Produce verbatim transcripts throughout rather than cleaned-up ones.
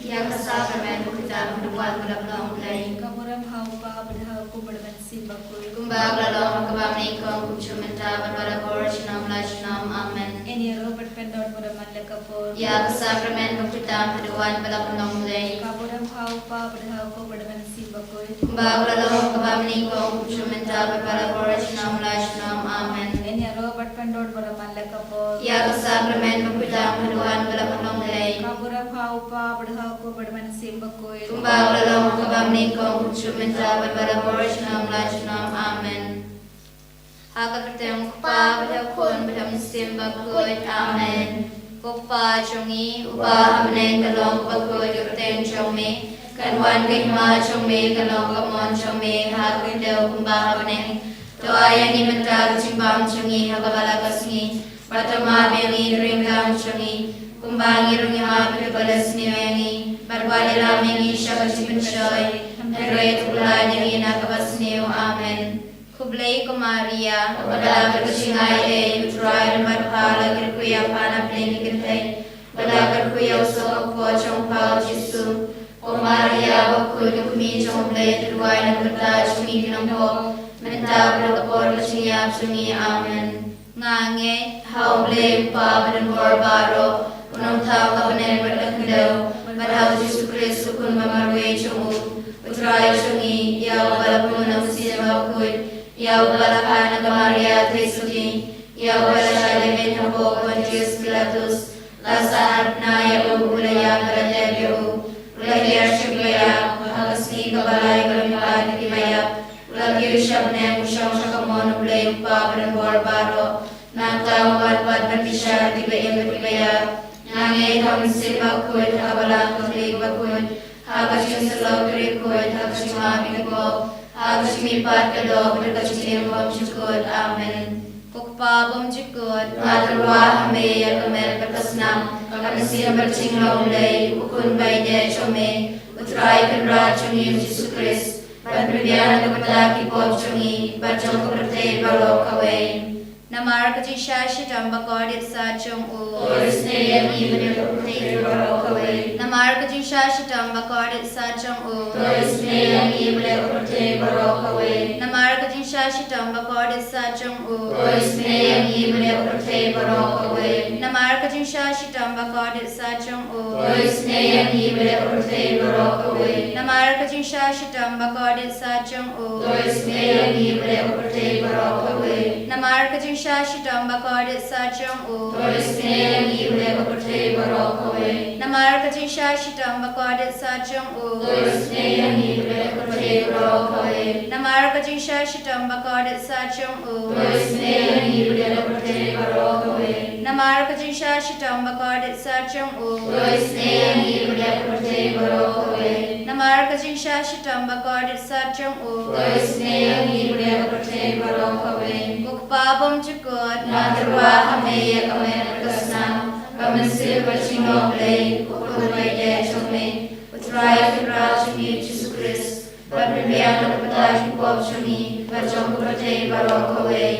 Ïa ka sakramen ba phi tam, phi wan ba la pynlong U Blei. Ka burom ha U Kpa bad ha U Khun bad ha U Mynsiem Bakhuid. Kumba ka la long ha kaba nyngkong, kumjuh mynta bad barabor, junom la junom. Amen. Ïa ka sakramen ba phi tam, phi wan ba la pynlong U Blei. Ka burom ha U Kpa bad ha U Khun bad ha U Mynsiem Bakhuid. Kumba ka la long ha kaba nyngkong, kumjuh mynta bad barabor, junom la junom. Amen. Ïa ka sakramen ba phi tam, phi wan ba la pynlong U Blei. Ka burom ha U Kpa bad ha U Khun bad ha U Mynsiem Bakhuid. Kumba ka la long ha kaba nyngkong, kumjuh mynta bad barabor, junom la junom. Amen. Ha ka kyrteng U Kpa bad ha U Khun bad ha U Mynsiem Bakhuid. Amen. Ko Kpa jong ngi uba ha bneng, ka long kaba khuid ka kyrteng jong me. Kan wan ka hima jong me, kan long ka mon jong me ha ka khyndew kumba ha bneng. To ai ïa ngi mynta ka jingbam jong ngi ha kawei ka sngi. Bad to map ïa ngi ki ryngkang jong ngi, kumba ngi ruh ngi map ïa kiba la sniew ïa ngi. Bad wat ïalam ïa ngi sha ka jingpynshoi, hynrei to pynlait ïa ngi na kaba sniew. Amen. Khublei ko Maria, ba la ka jingaiei, U Trai u don bad pha, la kyrkhu ïa pha na pdeng ki kynthei, bad la kyrkhu ïa u soh ka kpoh jong pha U Jisu. Ko Maria bakhuid, ka kmie jong U Blei, to duwai na ka bynta jong ngi ki nongpop, mynta bad ha ka por ka jingïap jong ngi. Amen. Nga ngeit ha U Blei U Kpa badonbor baroh, U nongthaw ka bneng bad ka khyndew, bad ha U Jisu Khrist U Khun ba marwei jong u, U Trai jong ngi, ïa uba la pun na U Mynsiem Bakhuid, ïa uba la kha na ka Maria Theisotti, ïa uba la shah lehbeiñ hapoh Pontius Pilatus, la sahnarphna ïa u, u la ïap bad la tep ïa u, u la hiar sha kiba ïap, ha ka sngi kaba lai ka la mihpat na kiba ïap, u la kiew sha bneng, u shong sha ka mon U Blei U Kpa badonbor baroh. Nangta un wan pat ban bishar ïa kiba im bad kiba ïap. Nga ngeit ha U Mynsiem Bakhuid, ha ka Balang Katholik bakhuid, ha ka jingsyllok ki riewkhuid, ha ka jingmap ïa ki pop, ha ka jingmihpat ka doh, bad ha ka jingim bymjukut. Amen. Ko Kpa bymjukut, nga tyrwa ha me ïa ka met bad ka snam, ka mynsiem bad ka jinglong U Blei, U Khun baïaineh jong me, U Trai Kynrad jong ngi U Jisu Khrist, ban pynbiang na ka bynta ki pop jong ngi bad jong ka pyrthei baroh kawei. Namar ka jingshah shitom bakordit sat jong u. To isynei ïa ngi bad ïa ka pyrthei baroh kawei. Namar ka jingshah shitom bakordit sat jong u. To isynei ïa ngi bad ïa ka pyrthei baroh kawei. Namar ka jingshah shitom bakordit sat jong u. To isynei ïa ngi bad ïa ka pyrthei baroh kawei. Namar ka jingshah shitom bakordit sat jong u. To isynei ïa ngi bad ïa ka pyrthei baroh kawei. Namar ka jingshah shitom bakordit sat jong u. To isynei ïa ngi bad ïa ka pyrthei baroh kawei. Namar ka jingshah shitom bakordit sat jong u. To isynei ïa ngi bad ïa ka pyrthei baroh kawei. Namar ka jingshah shitom bakordit sat jong u. To isynei ïa ngi bad ïa ka pyrthei baroh kawei. Namar ka jingshah shitom bakordit sat jong u. To isynei ïa ngi bad ïa ka pyrthei baroh kawei. Namar ka jingshah shitom bakordit sat jong u. To isynei ïa ngi bad ïa ka pyrthei baroh kawei. Namar ka jingshah shitom bakordit sat jong u. To isynei ïa ngi bad ïa ka pyrthei baroh kawei. Ko Kpa bymjukut, nga tyrwa ha me ïa ka met bad ka snam, ka mynsiem bad ka jinglong U Blei, U Khun baïaineh jong me, U Trai Kynrad jong ngi U Jisu Khrist, ban pynbiang na ka bynta ki pop jong ngi bad jong ka pyrthei baroh kawei.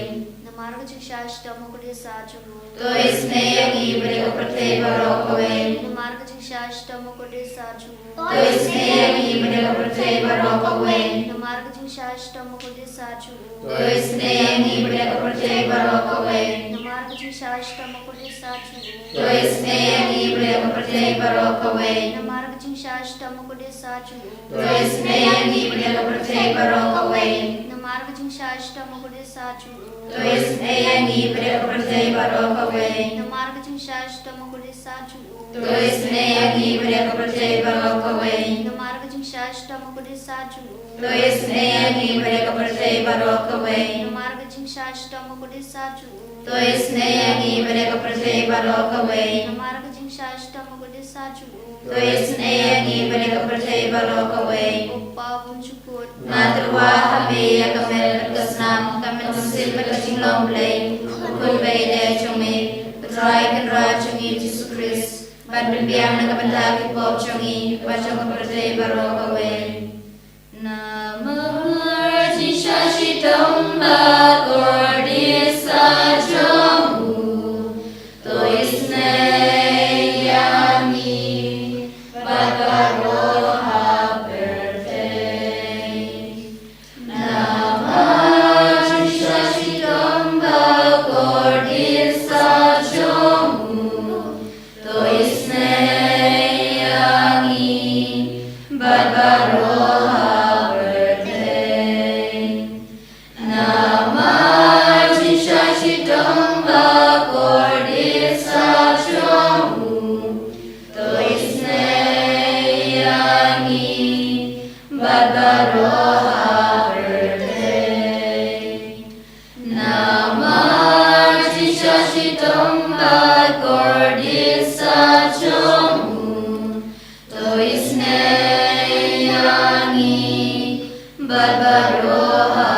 Namar ka jingshah shitom bakordit sat jong u. To isynei ïa ngi bad ïa ka pyrthei baroh kawei. Namar ka jingshah shitom bakordit sat jong u. To isynei ïa ngi bad ïa ka pyrthei baroh kawei. Namar ka jingshah shitom bakordit sat jong u. To isynei ïa ngi bad ïa ka pyrthei baroh kawei. Namar ka jingshah shitom bakordit sat jong u. To isynei ïa ngi bad ïa ka pyrthei baroh kawei. Namar ka jingshah shitom bakordit sat jong u. To isynei ïa ngi bad ïa ka pyrthei baroh kawei. Namar ka jingshah shitom bakordit sat jong u. To isynei ïa ngi bad ïa ka pyrthei baroh kawei. Namar ka jingshah shitom bakordit sat jong u. To isynei ïa ngi bad ïa ka pyrthei baroh kawei. Namar ka jingshah shitom bakordit sat jong u. To isynei ïa ngi bad ïa ka pyrthei baroh kawei. Namar ka jingshah shitom bakordit sat jong u. To isynei ïa ngi bad ïa ka pyrthei baroh kawei. Namar ka jingshah shitom bakordit sat jong u. To isynei ïa ngi bad ïa ka pyrthei baroh kawei. Ko Kpa bymjukut, nga tyrwa ha me ïa ka met bad ka snam, ka mynsiem bad ka jinglong U Blei, U Khun baïaineh jong me, U Trai Kynrad jong ngi U Jisu Khrist, ban pynbiang na ka bynta ki pop jong ngi bad jong ka pyrthei baroh kawei. Namar ka jingshah shitom bakordit sat jong u. To isynei ïa baroh ha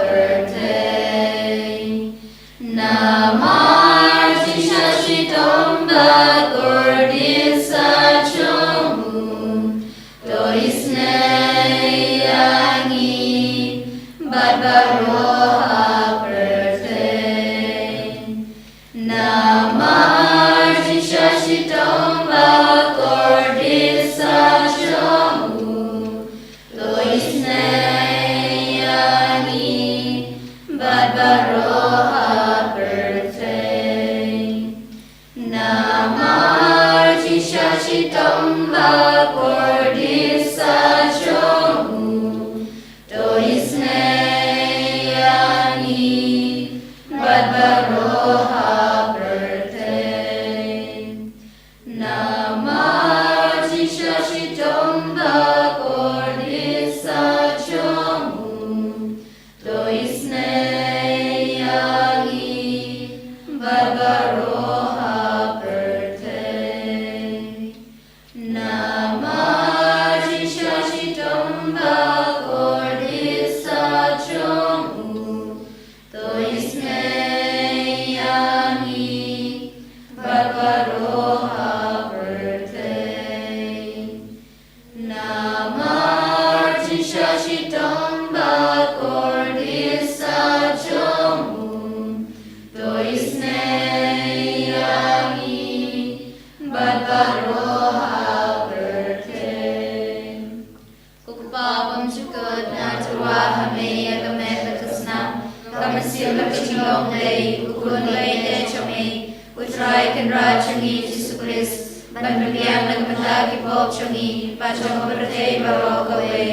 pyrthei. Namar jingshah shitom ba kordit sa jong u, to isynei ïa ngi bad baroh ha pyrthei. Namar jingshah shitom ba kordit sa jong u, to isynei ïa ngi bad baroh ha pyrthei. Namar jingshah shitom ba kordit sa jong u, to isynei ïa ngi bad baroh ha pyrthei. Namar jingshah shitom ba kordit sa jong u, to isynei ïa ngi bad baroh ha pyrthei. Namar jingshah shitom ba kordit sa jong u, to isynei ïa ngi bad baroh ha pyrthei. Namar jingshah shitom ba kordit sa jong u, to isynei ïa ngi bad baroh ha pyrthei. Ko Kpa bymjukut, nga tyrwa ha me ïa ka met bad ka snam, ka mynsiem bad ka jinglong Blei, u Khun ba ïeit jong me, U Trai Kynrad jong ngi Jisu Khrist, ban pynbiang na ka bynta ki pop jong ngi bad jong ka pyrthei baroh kawei.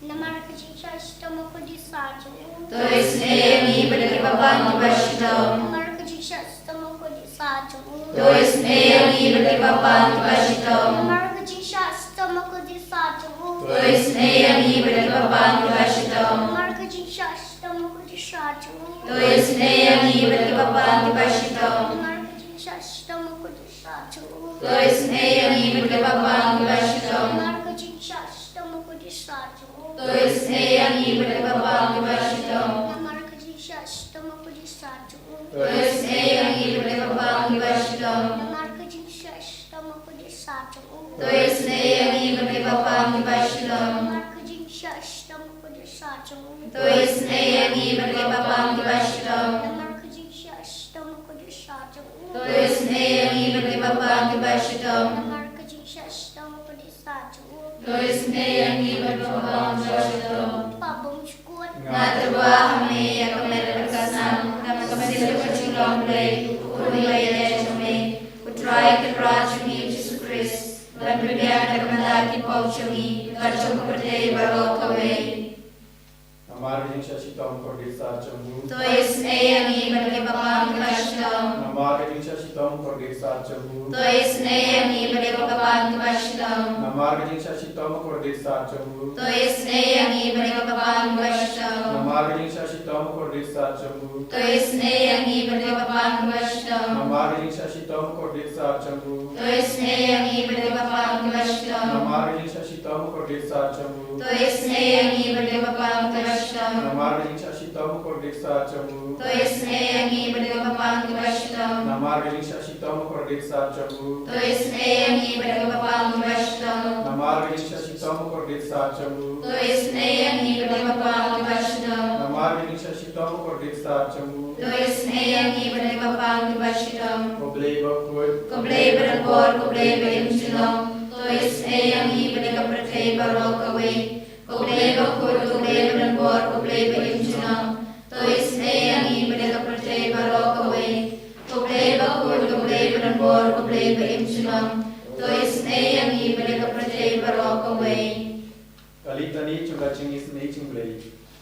Namar ka jingshah shitom ba kordit sa jong u, to isynei ïa ngi bad kiba pang kiba shitom. Namar ka jingshah shitom ba kordit sa jong u, to isynei ïa ngi bad kiba pang kiba shitom. Namar ka jingshah shitom ba kordit sa jong u, to isynei ïa ngi bad kiba pang kiba shitom. Namar ka jingshah shitom ba kordit sa jong u, to isynei ïa ngi bad kiba pang kiba shitom. Namar ka jingshah shitom ba kordit sa jong u, to isynei ïa ngi bad kiba pang kiba shitom. Namar ka jingshah shitom ba kordit sa jong u, to isynei ïa ngi bad kiba pang kiba shitom. Namar ka jingshah shitom ba kordit sa jong u, to isynei ïa ngi bad kiba pang kiba shitom. Namar ka jingshah shitom ba kordit sa jong u, to isynei ïa ngi bad kiba pang kiba shitom. Namar ka jingshah shitom ba kordit sa jong u, to isynei ïa ngi bad kiba pang kiba shitom. Namar ka jingshah shitom ba kordit sa jong u, to isynei ïa ngi bad kiba pang kiba shitom. Namar ka jingshah shitom ba kordit sa jong u, to isynei ïa ngi bad kiba pang kiba shitom. Kpa bymjukut, nga tyrwa ha me ïa ka met bad ka snam, ka mynsiem bad ka jinglong Blei, U Khun ba ïeit jong me, U Trai Kynrad jong ngi Jisu Khrist, ban pynbiang na ka bynta ki pop jong ngi bad jong ka pyrthei baroh kawei. Namar ka jingshah shitom kordit sa jong u, to isynei ïa ngi bad kiba pang kiba shitom. Namar ka jingshah shitom kordit sa jong u, to isynei ïa ngi bad kiba pang kiba shitom. Namar ka jingshah shitom kordit sa jong u, to isynei ïa ngi bad kiba pang kiba shitom. Namar ka jingshah shitom kordit sa jong u, to isynei ïa ngi bad kiba pang kiba shitom. Namar ka jingshah shitom kordit sa jong u, to isynei ïa ngi bad kiba pang kiba shitom. Namar ka jingshah shitom kordit sa jong u, to isynei ïa ngi bad kiba pang kiba shitom. Namar ka jingshah shitom kordit sa jong u, to isynei ïa ngi bad kiba pang kiba shitom. Namar ka jingshah shitom kordit sa jong u, to isynei ïa ngi bad kiba pang kiba shitom. Namar ka jingshah shitom kordit sa jong u, to isynei ïa ngi bad kiba pang kiba shitom. Namar ka jingshah shitom kordit sa jong u, to isynei ïa ngi bad kiba pang kiba shitom. Ko Blei bakhuid, ko Blei badonbor, ko Blei ba im junom, to isynei ïa ngi bad ka pyrthei baroh kawei. Ko Blei bakhuid, ko Blei badonbor, ko Blei ba im junom, to isynei ïa ngi bad ka pyrthei baroh kawei. Ko Blei bakhuid, ko Blei badonbor, ko Blei ba im junom, to isynei ïa ngi bad ka pyrthei baroh kawei. Ka litani jong ka jingisynei jong Blei.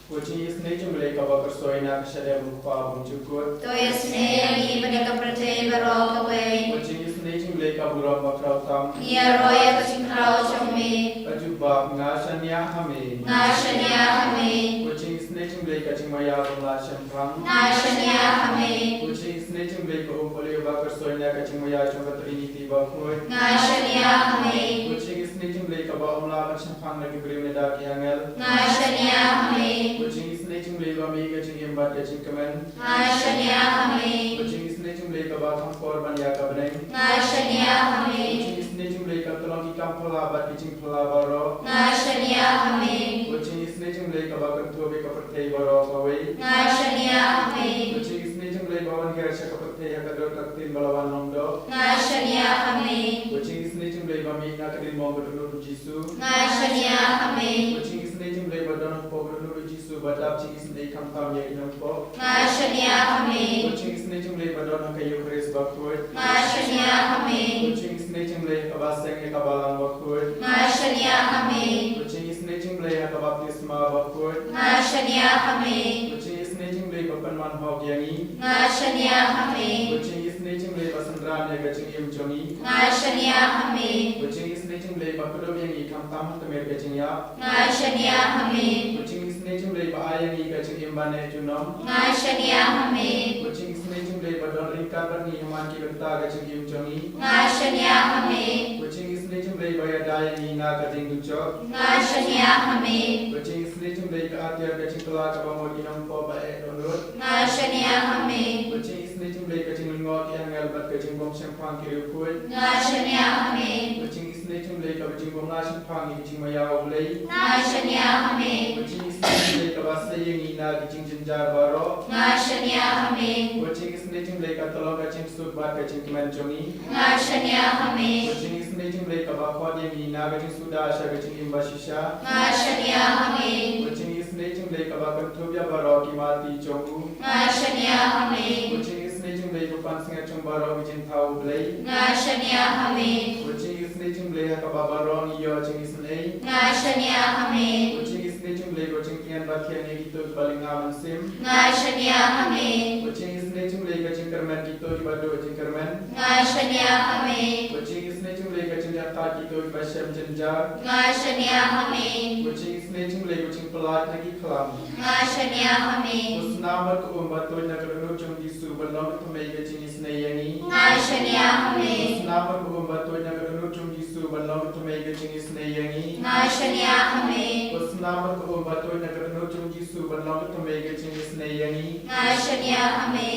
Ko jingisynei jong Blei kaba kyrsoi na ka shadem u Kpa bymjukut, to isynei ïa ngi bad ka pyrthei baroh kawei. Ko jingisynei jong Blei ka burom bakhraw tam, ngi ïaroh ïa ka jingkhraw jong me. A jubab, nga shaniah ha me. Nga shaniah ha me. Ko jingisynei jong Blei ka jingmaïa bym lah shemphang, nga shaniah ha me. Ko jingisynei jong Blei ka um pohliew ba kyrsoi na ka jingmaïa jong ka Trinity bakhuid, nga shaniah ha me. Ko jingis Isynei jingblei kaba ym lah ban shemphang na ki briew ne da ki angel. Nga shaniah ha me. Ko jing isynei jingblei ba mih ka jingim bad ka jingkmen. Nga shaniah ha me. Ko jing isynei jingblei kaba kham kor ban ïa ka bneng. Nga shaniah ha me. Ko jing isynei jingblei ka tyllong ki kam phylla bad ki jingphylla baroh. Nga shaniah ha me. Ko jing isynei jingblei kaba kynthup ïa ka pyrthei baroh kawei. Nga shaniah ha me. Ko jing isynei jingblei ba wan hiar sha ka pyrthei ha ka dur ka ktien ba la wan long doh. Nga shaniah ha me. Ko jing isynei jingblei ba mih na ka diengmong ka dohnud u Jisu. Nga shaniah ha me. Ko jing isynei jingblei ba don hapoh ka dohnud u Jisu ba dap jingisynei khamtam ïa ki nongpop. Nga shaniah ha me. Ko jing isynei jingblei ba don ha ka Eukharist bakhuid. Nga shaniah ha me. Ko jing isynei jingblei ha ka baseng ïa ka balang bakhuid. Nga shaniah ha me. Ko jing isynei jingblei ha ka baptisma bakhuid. Nga shaniah ha me. Ko jing isynei jingblei ba pynman hok ïa ngi. Nga shaniah ha me. Ko jing isynei jingblei ba synran ïa ka jingim jong ngi. Nga shaniah ha me. Ko jing isynei jingblei ba kdup ïa ngi khamtam ha tmier ka jingïap. Nga shaniah ha me. Ko jing isynei jingblei ba ai ïa ngi ka jingim ba neh junom. Nga shaniah ha me. Ko jing isynei jingblei ba don ryngkat bad ngi ha man ki bynta ka jingim jong ngi. Nga shaniah ha me. Ko jing isynei jingblei ba ïada ïa ngi na ka ding dujok. Nga shaniah ha me. Ko jing isynei jingblei ka atiar ka jingkylla kaba mut ki nongpop ba eh dohnud. Nga shaniah ha me. Ko jing isynei jingblei ka jinglyngngoh ki angel bad ka jingbym shemphang ki riewkhuid. Nga shaniah ha me. Ko jing isynei jingblei kaba jingbym lah shemphang ïa ki jingmaïa U Blei. Nga shaniah ha me. Ko jing isynei jingblei kaba sei ïa ngi na ki jingjynjar baroh. Nga shaniah ha me. Ko jing isynei jingblei ka tyllong ka jingsuk bad ka jingkmen jong ngi. Nga shaniah ha me. Ko jing isynei jingblei kaba khot ïa ngi na ka jingsuda sha ka jingim bashisha. Nga shaniah ha me. Ko jing isynei jingblei kaba kynthup ïa baroh ki mati jong u. Nga shaniah ha me. Ko jing isynei jingblei ba pansngiat jong baroh ki jingthaw U Blei. Nga shaniah ha me. Ko jing isynei jingblei ha kaba baroh ngi ïoh jingisynei. Nga shaniah ha me. Ko jing isynei jingblei ko jingtngen ba thiang ïa kito kiba lyngha mynsiem. Nga shaniah ha me. Ko jing isynei jingblei ka jingkyrmen kito kiba duh jingkyrmen. Nga shaniah ha me. Ko jing isynei jingblei ka jingjahthait kito kiba shem jynjar. Nga shaniah ha me. Ko jing isynei jingblei ko jingpyllait na ki khlam. Nga shaniah ha me. Ko snam bad ka um ba tuid na ka dohnud jong Jisu ban long ka thymmei ka jingisynei ïa ngi. Nga shaniah ha me. Ko snam bad ka um ba tuid na ka dohnud jong Jisu ban long ka thymmei ka jingisynei ïa ngi. Nga shaniah ha me. Ko snam bad ka um ba tuid na ka dohnud jong Jisu ban long ka thymmei ka jingisynei ïa ngi. Nga shaniah ha me.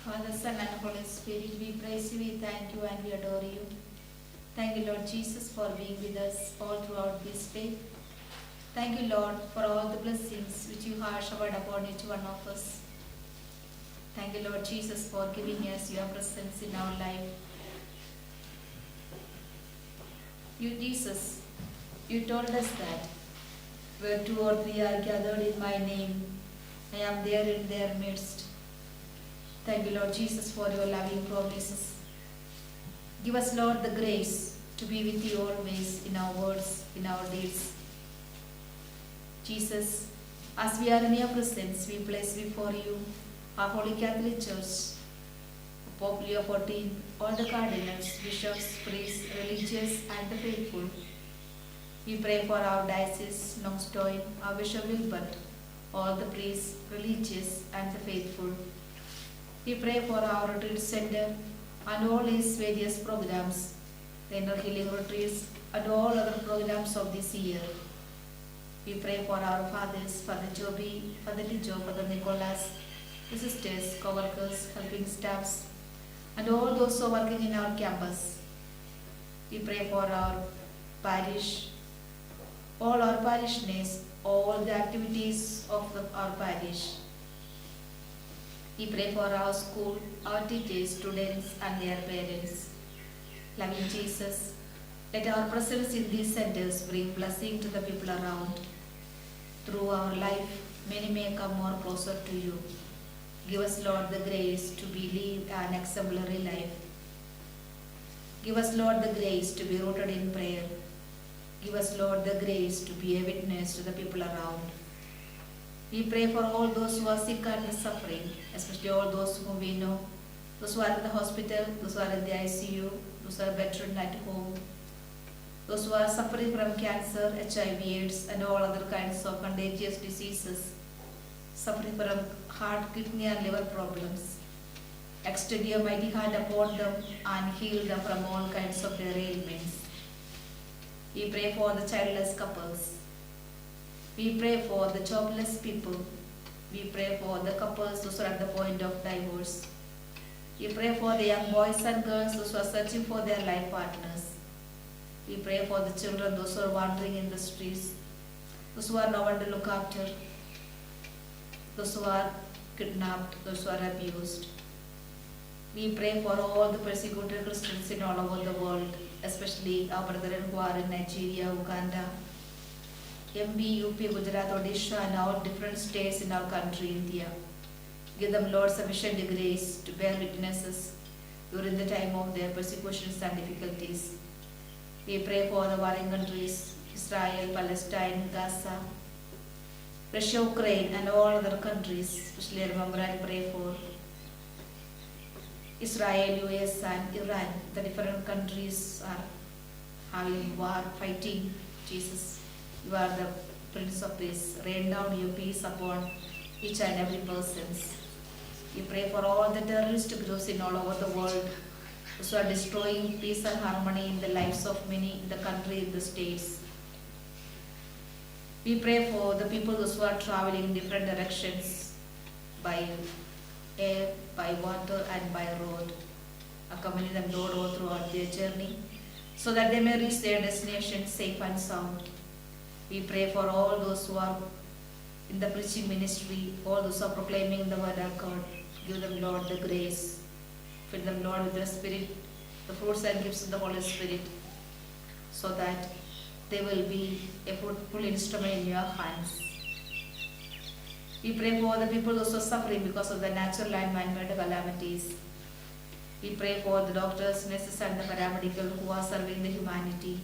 Father, Son, and Holy Spirit, we praise you, we thank you, and we adore you. Thank you, Lord Jesus, for being with us all throughout this day. Thank you, Lord, for all the blessings which you have showered upon each one of us. Thank you, Lord Jesus, for giving us your presence in our life. You, Jesus, you told us that where two or three are gathered in my name, I am there in their midst. Thank you, Lord Jesus, for your loving promises. Give us, Lord, the grace to be with you always in our words, in our deeds. Jesus, as we are in your presence, we place before you our Holy Catholic Church, Pope Leo fourteen, all the cardinals, bishops, priests, religious, and the faithful. We pray for our diocese, Nongstoin, our Bishop Wilbert, all the priests, religious, and the faithful. We pray for our retreat center and all its various programs, the inner healing retreats, and all other programs of this year. We pray for our fathers, Father Joby, Father Lijo, Father Nicholas, the sisters, co-workers, helping staffs, and all those who are working in our campus. We pray for our parish, all our parishioners, all the activities of the, our parish. We pray for our school, our teachers, students, and their parents. Loving Jesus, let our presence in these centers bring blessing to the people around. Through our life, many may come more closer to you. Give us, Lord, the grace to be live an exemplary life. Give us, Lord, the grace to be rooted in prayer. Give us, Lord, the grace to be a witness to the people around. We pray for all those who are sick and suffering, especially all those whom we know, those who are in the hospital, those who are in the I C U, those who are bedridden at home, those who are suffering from cancer, H I V, AIDS, and all other kinds of contagious diseases, suffering from heart, kidney, and liver problems. Extend your mighty hand upon them and heal them from all kinds of their ailments. We pray for the childless couples. We pray for the jobless people. We pray for the couples those who are at the point of divorce. We pray for the young boys and girls those who are searching for their life partners. We pray for the children those who are wandering in the streets, those who have no one to look after, those who are kidnapped, those who are abused. We pray for all the persecuted Christians in all over the world, especially our brethren who are in Nigeria, Uganda, M P, U P, Gujarat, Odisha, and all different states in our country, India. Give them, Lord, sufficient grace to bear witnesses during the time of their persecutions and difficulties. We pray for the warring countries, Israel, Palestine, Gaza, Russia, Ukraine, and all other countries, especially remember and pray for Israel, U S, and Iran. The different countries are having war, fighting. Jesus, you are the Prince of Peace. Rain down your peace upon each and every persons. We pray for all the terrorist groups in all over the world, those who are destroying peace and harmony in the lives of many in the country, in the states. We pray for the people those who are traveling in different directions by air, by water, and by road. Accompany them, Lord, all throughout their journey, so that they may reach their destination safe and sound. We pray for all those who are in the preaching ministry, all those who are proclaiming the word of God. Give them, Lord, the grace. Fill them, Lord, with the Spirit, the fruits and gifts of the Holy Spirit, so that they will be a fruitful instrument in your hands. We pray for the people those who are suffering because of the natural and man-made calamities. We pray for the doctors, nurses, and the paramedical who are serving the humanity.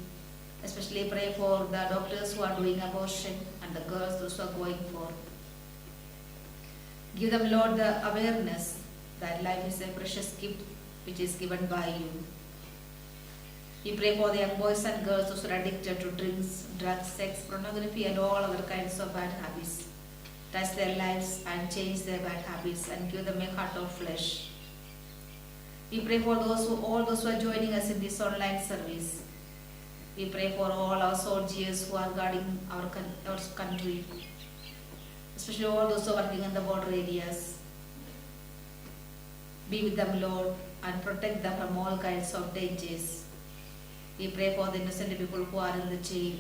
Especially pray for the doctors who are doing abortion and the girls those who are going for. Give them, Lord, the awareness that life is a precious gift which is given by you. We pray for the young boys and girls who are addicted to drinks, drugs, sex, pornography, and all other kinds of bad habits. Touch their lives and change their bad habits and give them a heart of flesh. We pray for those who, all those who are joining us in this online service. We pray for all our soldiers who are guarding our, coun- our country, especially all those who are working in the border areas. Be with them, Lord, and protect them from all kinds of dangers. We pray for the innocent people who are in the jail.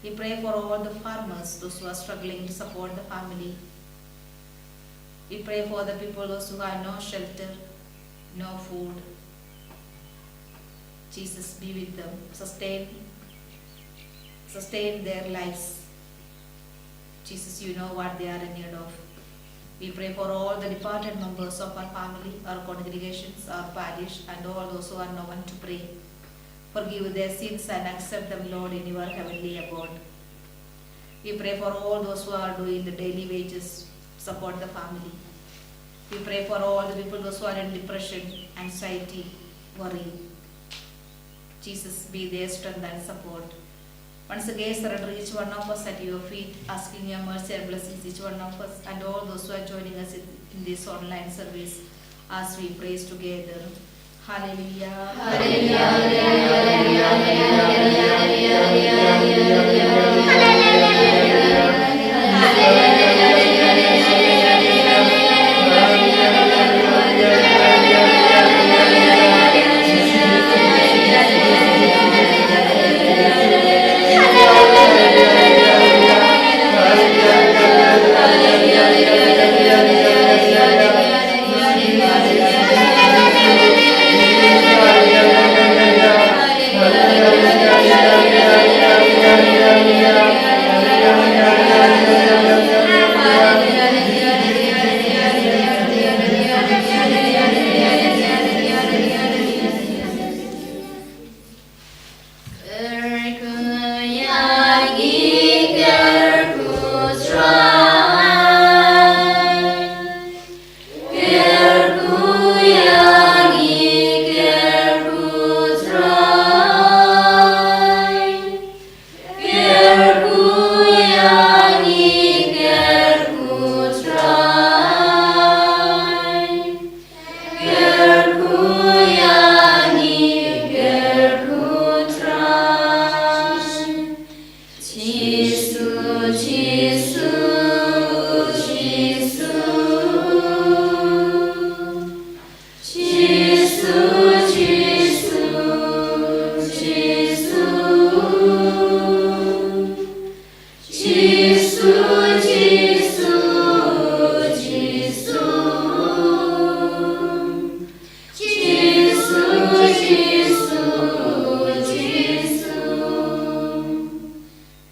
We pray for all the farmers, those who are struggling to support the family. We pray for the people, those who have no shelter, no food. Jesus, be with them. Sustain, sustain their lives. Jesus, you know what they are in need of. We pray for all the departed members of our family, our congregations, our parish, and all those who are no one to pray. Forgive their sins and accept them, Lord, in your heavenly abode. We pray for all those who are doing the daily wages, support the family. We pray for all the people, those who are in depression, anxiety, worry. Jesus, be their strength and support. Once again, surrender each one of us at your feet, asking your mercy and blessings each one of us and all those who are joining us in, in this online service as we praise together. Hallelujah. Hallelujah.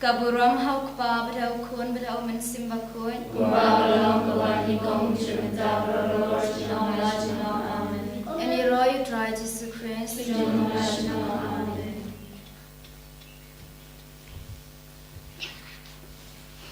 Ka burom ha u Kpa bad ha u Khun bad ha u Mynsiem Bakhuid. Kumba ka long, ka wan, nyngkong, mynta, baroh, baroh shi nong la shi nong. Amen. Ngi ïaroh ïa u Trai Jisu Khrist. Shi nong la shi nong. Amen.